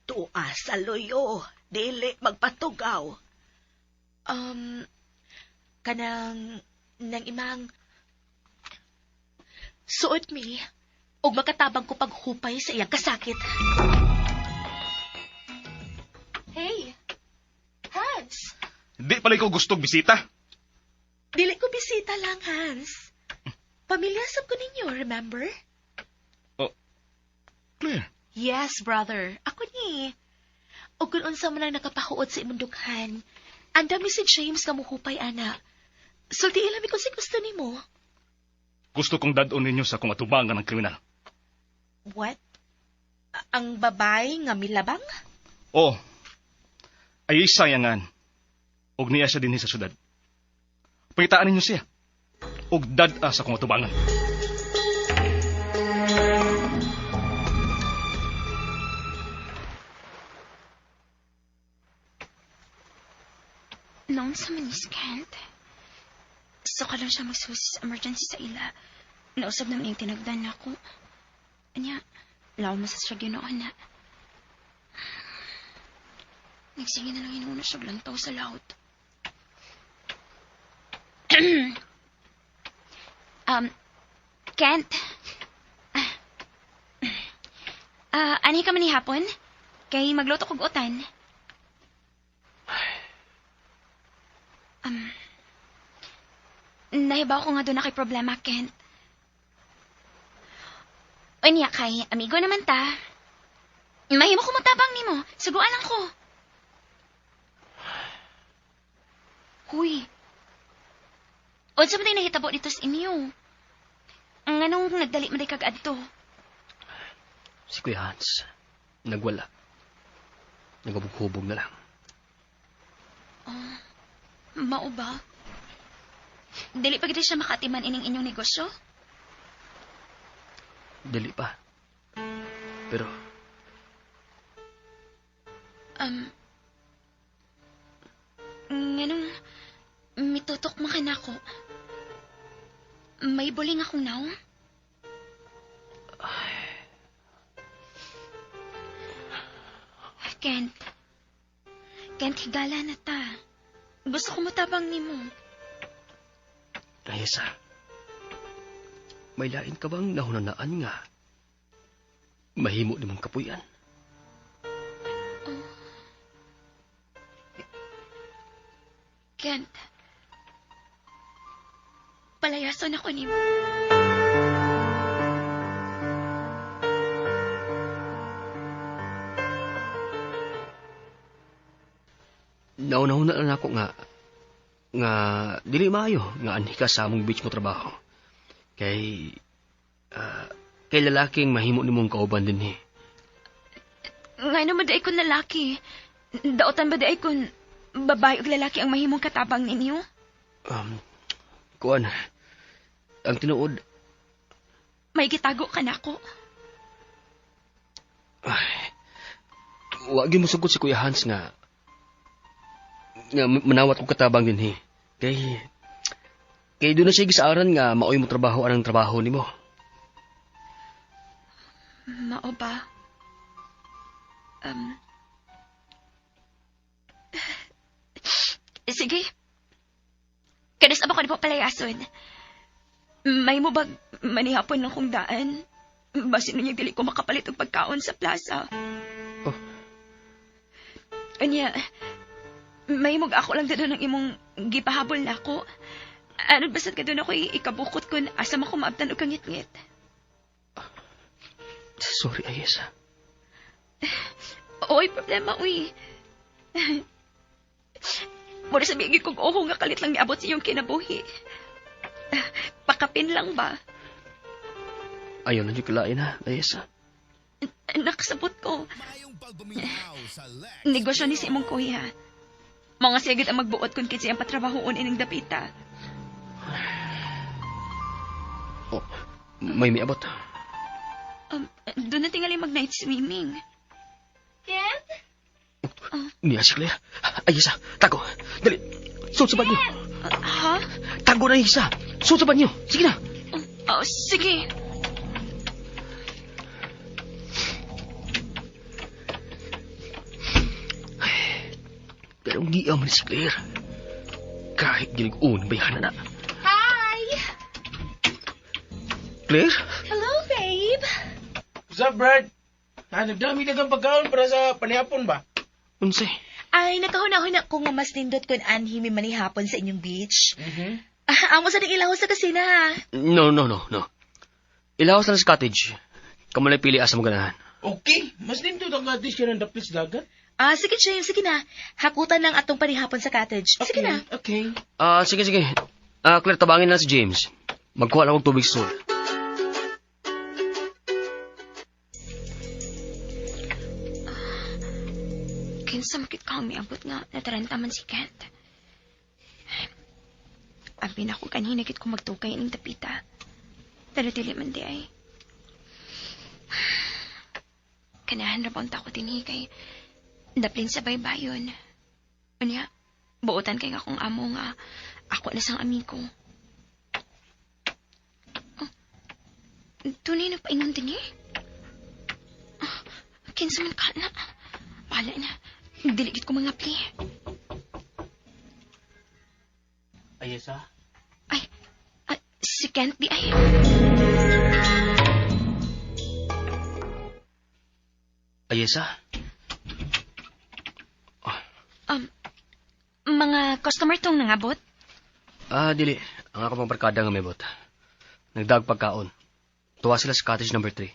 Speaker 3: Tua sa luyo, dili magpatugaw.
Speaker 8: Kanang, nang imang, suot mi, ug makatabang ko paghupay sa iyang kasakit. Hey, Hans!
Speaker 4: Di pala ikaw gustong bisita.
Speaker 8: Dili ko bisita lang, Hans. Pamilya sab ko ninyo, remember?
Speaker 4: Oh, Claire.
Speaker 8: Yes, brother. Ako ni. O kung unsa man ang nakapahuot sa imong dukhan, andami si James nga muhupay, ana. Sulti ilami kung si gusto nimo.
Speaker 4: Gusto kong dadon ninyo sa akong atubangan ng kriminal.
Speaker 8: What? Ang babae nga milabang?
Speaker 4: Oh, ay sayangan. Og niya siya dinhi sa syudad. Pangitaan ninyo siya. Og dad-a sa akong atubangan.
Speaker 5: Noon sa manis, Kent. So ka lang siya magsusi sa emergency sa ila. Nausab naman yung tinagdan na ako. Anya, law mo sa siya ginoon na. Nagsige na lang inuna siya lantaw sa laut. Kent. Ani ka man ni hapon? Kay magluto kog utan. Nahibaw ko nga doon na kay problema, Kent. Unya kay, amigo naman ta. Mahimo ko matabang nimo. Suguan lang ko. Huy. Unsa man day nahitabo dito sa inyo? Ang anong nagdali man day kag adto?
Speaker 6: Si Kuya Hans, nagwala. Nagabog-hubog na lang.
Speaker 5: Oh, mao ba? Dili pa gid siya makatiman ining inyong negosyo?
Speaker 6: Dili pa. Pero
Speaker 5: Nganong mitutok man ka nako. May buling akong naong? Kent. Kent, higala na ta. Gusto ko matabang nimo.
Speaker 6: Reza, may lain ka bang nahunanaan nga mahimo nimong kapuyan?
Speaker 5: Oh. Kent, palayason ako nimo.
Speaker 6: Naunahuna lang ako nga dili maayo nga anhi ka sa among beach mo trabaho. Kay kay lalaking mahimo nimong kauban dinhi.
Speaker 5: Ngano man di kon lalaki? Daotan ba di kon babae ug lalaki ang mahimong katabang ninyo?
Speaker 6: Kuan, ang tinuod,
Speaker 5: May gitago ka nako.
Speaker 6: Ay, wa gyud mosugot si Kuya Hans nga manawat ko katabang dinhi. Kay doon na siya gisaaran nga maoy mo trabaho anang trabaho nimo.
Speaker 5: Mao ba? Sige. Kanas ba ko ni palayason? May mo bag manihapon lang kong daan? Basin niya dili ko makapalit og pagkaon sa plaza.
Speaker 6: Oh.
Speaker 5: Anya, mahimog ako lang dadon ang imong gipahabol nako. Ano basta't ka doon ako ikabukot kun asa man ko maabtan og kangitngit.
Speaker 6: Sorry, Ayesa.
Speaker 5: Oy, problema, uy. Mura sa bigi kong oho nga kalit lang niabot sa iyong kinabuhi. Pakapin lang ba?
Speaker 6: Ayaw na yung kalain ha, Ayesa.
Speaker 5: Nakasabot ko. Negosyo ni si imong kuya. Mga siya gid ang magbuot kung kinsa ang patrabahoon ining dapita.
Speaker 6: Oh, may miabot.
Speaker 5: Doon na tingali mag-night swimming.
Speaker 8: Kent?
Speaker 6: Niya si Claire. Ayesa, tago. Dali. Sud sa banyo.
Speaker 5: Ha?
Speaker 6: Tago na, Ayesa. Sud sa banyo. Sige na.
Speaker 5: Oh, sige.
Speaker 6: Pero ngiya man si Claire. Kahit ginig-un, bayhana na.
Speaker 8: Hi!
Speaker 6: Claire?
Speaker 8: Hello, babe!
Speaker 7: What's up, Brad? Ah, nagdami na kang pagkaon para sa panihapon ba?
Speaker 6: Unsay?
Speaker 8: Ay, nakahuna-huna ko nga mas nindot kun anhi mi manihapon sa inyong beach.
Speaker 7: Mhm.
Speaker 8: Ah, amo sa ding ilaw sa kasina, ha?
Speaker 6: No, no, no, no. Ilawas na lang sa cottage. Kamu lang pili asa mo ganahan.
Speaker 7: Okay, mas nindot ang cottage kaya ng dapit sa dagat.
Speaker 8: Ah, sige, James, sige na. Hakutan lang atong panihapon sa cottage. Sige na.
Speaker 7: Okay.
Speaker 6: Ah, sige, sige. Ah, Claire, tabangin na si James. Magkuha lang og tubig sa sul.
Speaker 5: Kinsa makit ka ang miabot nga nataranta man si Kent. Abi na ko kanina kit ko magtugay ining dapita. Pero dili man di ay. Kanahan ra ba ko dinhi kay daplin sa baybayon. Unya, buotan kay nga akong amo nga ako na sang amigo. Oh, tunay na paingon dinhi? Ah, kinsa man ka na? Wala na. Dili gid ko mga pli.
Speaker 6: Ayesa?
Speaker 5: Ay, ah, si Kent di ay.
Speaker 6: Ayesa?
Speaker 5: Mga customer tong nangabot?
Speaker 6: Ah, dili. Ang ako pang barkada nga mebot. Nagdag pagkaon. Tuwa sila sa cottage number 3.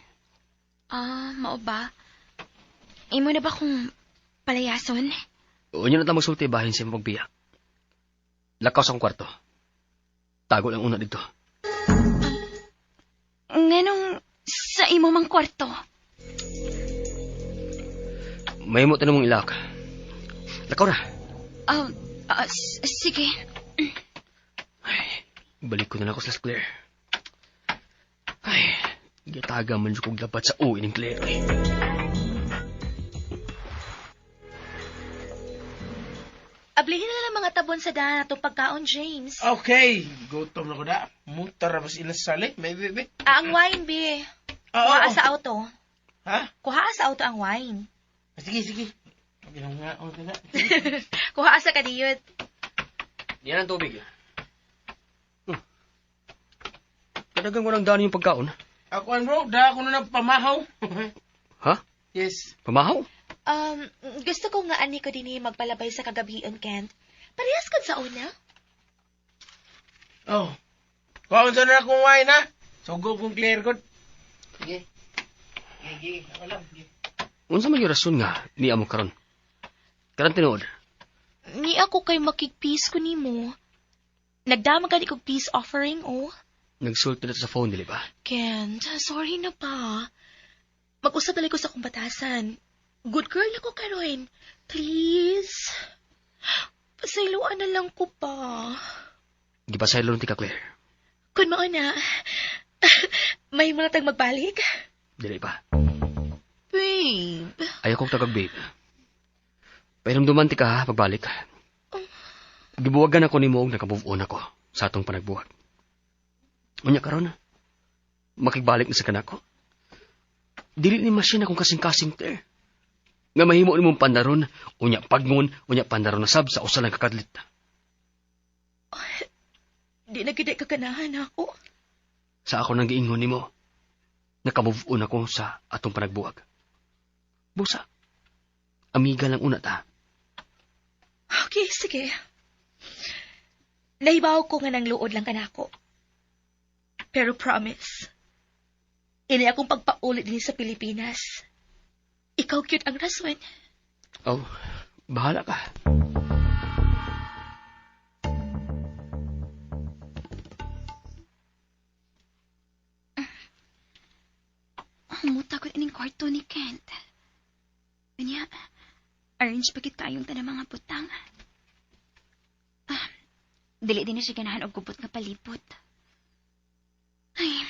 Speaker 5: Ah, mao ba? Imo na ba kung palayason?
Speaker 6: Unya na ta magsulti bahin sa imong pagbiya. Lakaw sa akong kwarto. Tago lang una dito.
Speaker 5: Nganong sa imo mang kwarto?
Speaker 6: May mo tanong mong ilak. Lakaw na.
Speaker 5: Sige.
Speaker 6: Ay, balik ko na lang ako sa Claire. Ay, gitaga man jud kog dapat sa uwi ning Claire. Ay.
Speaker 8: Ablihin na lang mga tabon sa daan atong pagkaon, James.
Speaker 7: Okay, gutom na ko na. Mutar ra ba sila sa sali? May bebe.
Speaker 8: Ah, ang wine, be.
Speaker 7: Oo.
Speaker 8: Kuha sa auto.
Speaker 7: Ha?
Speaker 8: Kuha sa auto ang wine.
Speaker 7: Sige, sige. Ginang nga, okay na.
Speaker 8: Kuha sa kadiyot.
Speaker 6: Yan ang tubig. Kadagang walang daan yung pagkaon.
Speaker 7: Ako an bro, da ako na nagpamahaw.
Speaker 6: Ha?
Speaker 7: Yes.
Speaker 6: Pamahaw?
Speaker 8: Gusto ko nga ani ko din eh magpalabay sa kagabion, Kent. Parehas kod sa una.
Speaker 7: Oh. Kuha sa na akong wine ha. Sugo kong clear god. Sige. Sige, ako lang. Sige.
Speaker 6: Unsa man yung rason nga ni amo karon? Karon tinuod.
Speaker 8: Ni ako kay makig-peace ko nimo. Nagdama gani kog peace offering, oh.
Speaker 6: Nagsulti na sa phone dili ba?
Speaker 8: Kent, sorry na pa. Mag-usap dali ko sa akong batasan. Good girl ako karon. Please. Pasayloan na lang ko pa.
Speaker 6: Gipasaylo ti ka Claire.
Speaker 8: Kun mao na, may mga tag magbalik?
Speaker 6: Dili pa.
Speaker 8: Babe.
Speaker 6: Ayaw kong tagag babe. Pahinumduman ti ka ha, pagbalik. Gibuwagan ako nimo og naka-move on ako sa atong panagbuwag. Unya karon, makigbalik na sa kanako. Dili ni machine akong kasing-kasing Claire. Nga mahimo nimong pandaron, unya pagngon, unya pandaron na sab sa usa lang kakadlit.
Speaker 8: Di na gid ka ganahan ako.
Speaker 6: Sa ako nang giingon nimo. Nakamove on ako sa atong panagbuwag. Busa, amiga lang una ta.
Speaker 8: Okay, sige. Nahibaw ko nga nang luod lang kanako. Pero promise, ini akong pagpaulit din sa Pilipinas. Ikaw cute ang rason.
Speaker 6: Oh, bahala ka.
Speaker 5: Humuta ko ining kwarto ni Kent. Kanya, arrange pa gid kayong tanang mga butang. Ah, dili din na siya ganahan og gubot nga palibot. Ay,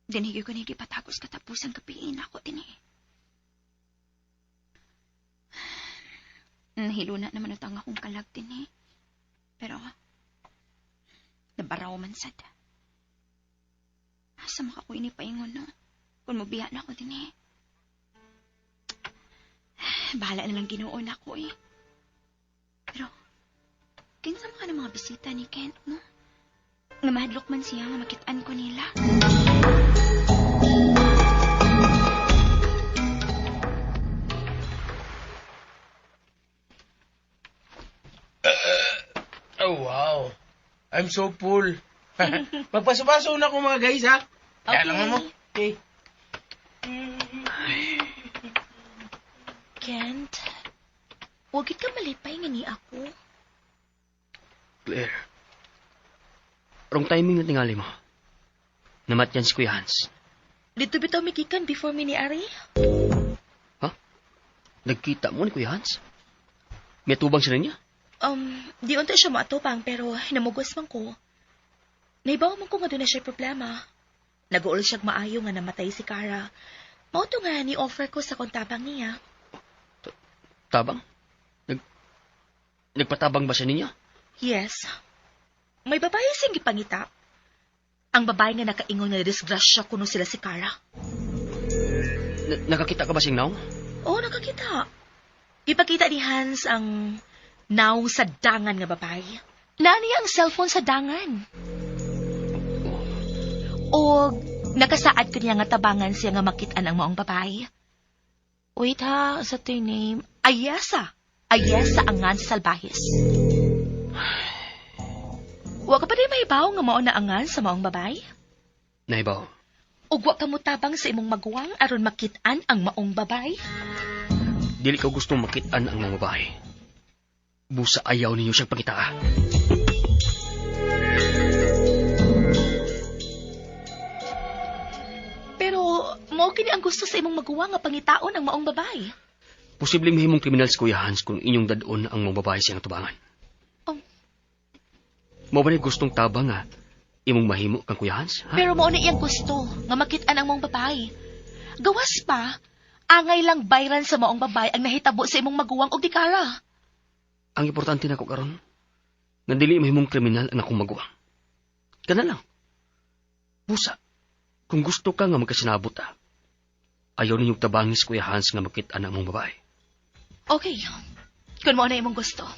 Speaker 5: dinhigi ko ni gipatagos katapusan kapiin ako dinhi. Nahiluna naman utang akong kalag dinhi. Pero, nabaraw man sad. Asa maka ko ini paingon, no? Kung mabiya na ako din eh. Bahala na lang Ginoo na ako eh. Pero, kinsa man ka ng mga bisita ni Kent, no? Nga mahadlok man siya nga makitaan ko nila.
Speaker 7: Oh, wow. I'm so full. Magpaso-paso na ko mga guys, ha? Kaya lang mo. Okay.
Speaker 8: Kent, huwag ka malipay nga ni ako.
Speaker 6: Claire, wrong timing na tingali mo. Namatyan si Kuya Hans.
Speaker 8: Dito bitaw mikikan before mi ni Ari?
Speaker 6: Ha? Nagkita mo ni Kuya Hans? May tubang sila niya?
Speaker 8: Di unta siya maatupang pero namugos man ko. Naibaw man ko nga doon na siya problema. Nag-uol siyang maayo nga namatay si Kara. Mao to nga ni-offer ko sa kontabang niya.
Speaker 6: Tabang? Nagpatabang ba siya ninyo?
Speaker 8: Yes. May babae siyang gipangita. Ang babae nga nakaingon nga disgrasya kuno sila si Kara.
Speaker 6: Nakakita ka ba siyang naong?
Speaker 8: Oo, nakakita. Gipakita ni Hans ang naong sa dangan nga babae. Naa niya ang cellphone sa dangan. O nakasaad ko niya nga tabangan siya nga makitaan ang maong babae. Wait ha, sa to yung name? Ayesa. Ayesa angan sa Salbahis. Wa ka pa din mahibaw nga mao na angan sa maong babae?
Speaker 6: Nahibaw.
Speaker 8: Ug wa ka motabang sa imong maguwang aron makit-an ang maong babae?
Speaker 6: Dili ko gustong makit-an ang maong babae. Busa ayaw ninyo siyang pangitaa.
Speaker 8: Pero mao kini ang gusto sa imong maguwang nga pangitaon ang maong babae.
Speaker 6: Posibleng mahimong kriminal si Kuya Hans kung inyong dadon ang maong babae siyang tubangan.
Speaker 8: Oh.
Speaker 6: Mao ba ni gustong tabang nga imong mahimo kang Kuya Hans? Ha?
Speaker 8: Pero mao na iyang gusto nga makit-an ang maong babae. Gawas pa, angay lang bayran sa maong babae ang nahitabo sa imong maguwang og dikara.
Speaker 6: Ang importante nako karon, nga dili mahimong kriminal ang akong maguwang. Kana lang. Busa, kung gusto ka nga magkasinabot ta, ayaw ninyong tabangis Kuya Hans nga makit-an ang mong babae.
Speaker 8: Okay. Kung mao na imong gusto.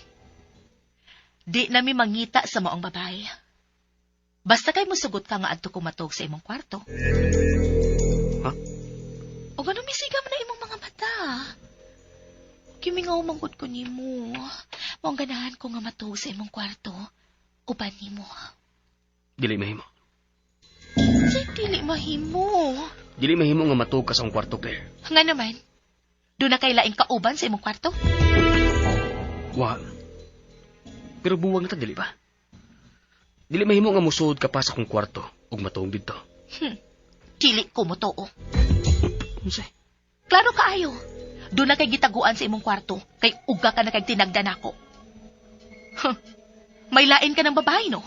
Speaker 8: Di nami mangita sa maong babae. Basta kay musugot ka nga adto kumatog sa imong kwarto.
Speaker 6: Ha?
Speaker 8: O ganun misiga man na imong mga mata. Kimingaw manggod ko nimo. Maong ganahan ko nga matug sa imong kwarto. Uban nimo.
Speaker 6: Dili mahimo.
Speaker 8: Say, dili mahimo.
Speaker 6: Dili mahimo nga matug ka sa akong kwarto, Claire.
Speaker 8: Nga naman, doon na kay laing kauban sa imong kwarto?
Speaker 6: Wa. Pero buwag na ta, dili ba? Dili mahimo nga musuod ka pa sa akong kwarto ug matuog didto.
Speaker 8: Dili ko motoo.
Speaker 6: Unsay?
Speaker 8: Klaro kaayo. Doon na kay gitaguan sa imong kwarto, kay uga ka na kay tinagdan ako. Huh. May lain ka ng babae, no?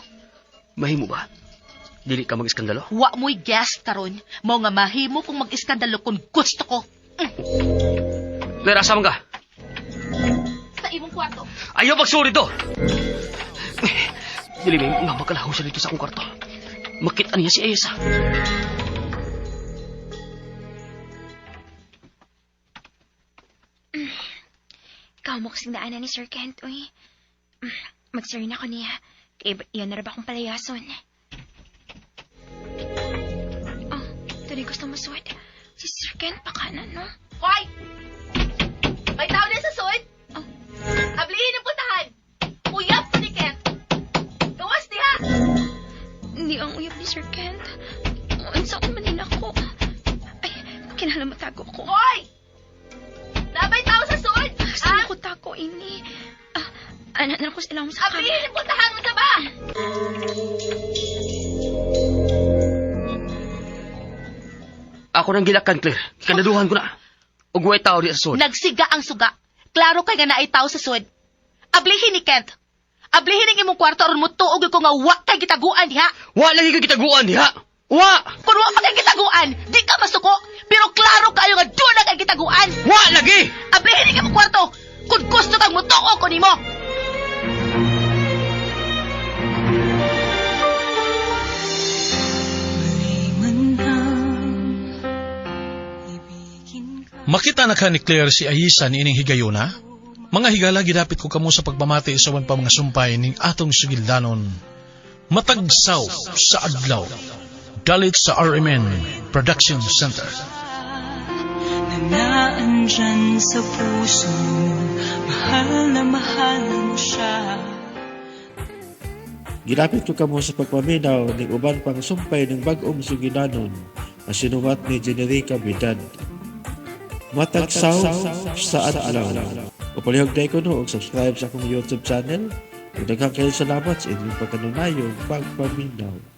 Speaker 6: Mahimo ba? Dili ka mag-iskandalo?
Speaker 8: Wa mo'y guest karon. Mao nga mahimo kung mag-iskandalo kung gusto ko.
Speaker 6: Claire, asa man ka?
Speaker 8: Sa imong kwarto.
Speaker 6: Ayaw magsuri to! Dili may nga makalaho siya dito sa akong kwarto. Makita niya si Ayesa.
Speaker 5: Ikaw mo kasing daanan ni Sir Kent, uy. Mag-sorry na ko niya. Kaya iyan na rin akong palayason. Oh. Dunay gusto masuwat. Si Sir Kent pa kanan, no?
Speaker 3: Hoy! May tao na sa suod?
Speaker 5: Oh.
Speaker 3: Ablihin ang putahan! Uyab ko ni Kent! Gawas diha!
Speaker 5: Hindi ang uyab ni Sir Kent. Unsa ko man din ako. Ay, kinahanglan matago ko.
Speaker 3: Hoy! Nabay tao sa suod?
Speaker 5: Saan ko tago ini? Ah, anak na ko sila mo sa kama.
Speaker 3: Ablihin ang putahan mo sa ba?
Speaker 6: Ako nang gilakan, Claire. Kandaduhan ko na. Ug way tao di sa sud.
Speaker 3: Nagsiga ang suga. Klaro kay nga naay tao sa suod. Ablihin ni Kent. Ablihin ang imong kwarto aron mo tuog ko nga wa kay gitaguan diha.
Speaker 6: Wa lagi ka gitaguan diha. Wa!
Speaker 3: Kung wa pa kay gitaguan, di ka masuko. Pero klaro kayo nga doon na kay gitaguan.
Speaker 6: Wa lagi!
Speaker 3: Ablihin ang imong kwarto. Kung gusto kang mutuo ko nimo.
Speaker 2: Makita na ka ni Claire si Ayisa ni ining higayuna? Mga higala, gidapit ko kamo sa pagpamati sa uban pa mga sumpay ning atong sugildanon. Matagsaw sa adlaw. Dalit sa RMN Production Center.
Speaker 9: Na naandyan sa puso mo. Mahal na mahal mo siya.
Speaker 1: Gilapit ko kamo sa pagpaminaw ning uban pang sumpay ng bag-ong sugilanon na sinuwat ni Generica Bidad. Matagsaw sa adlaw. O palihog day ko no og subscribe sa akong YouTube channel. Ug daghang kayo salamat sa inyong pagkanunayong pagpaminaw.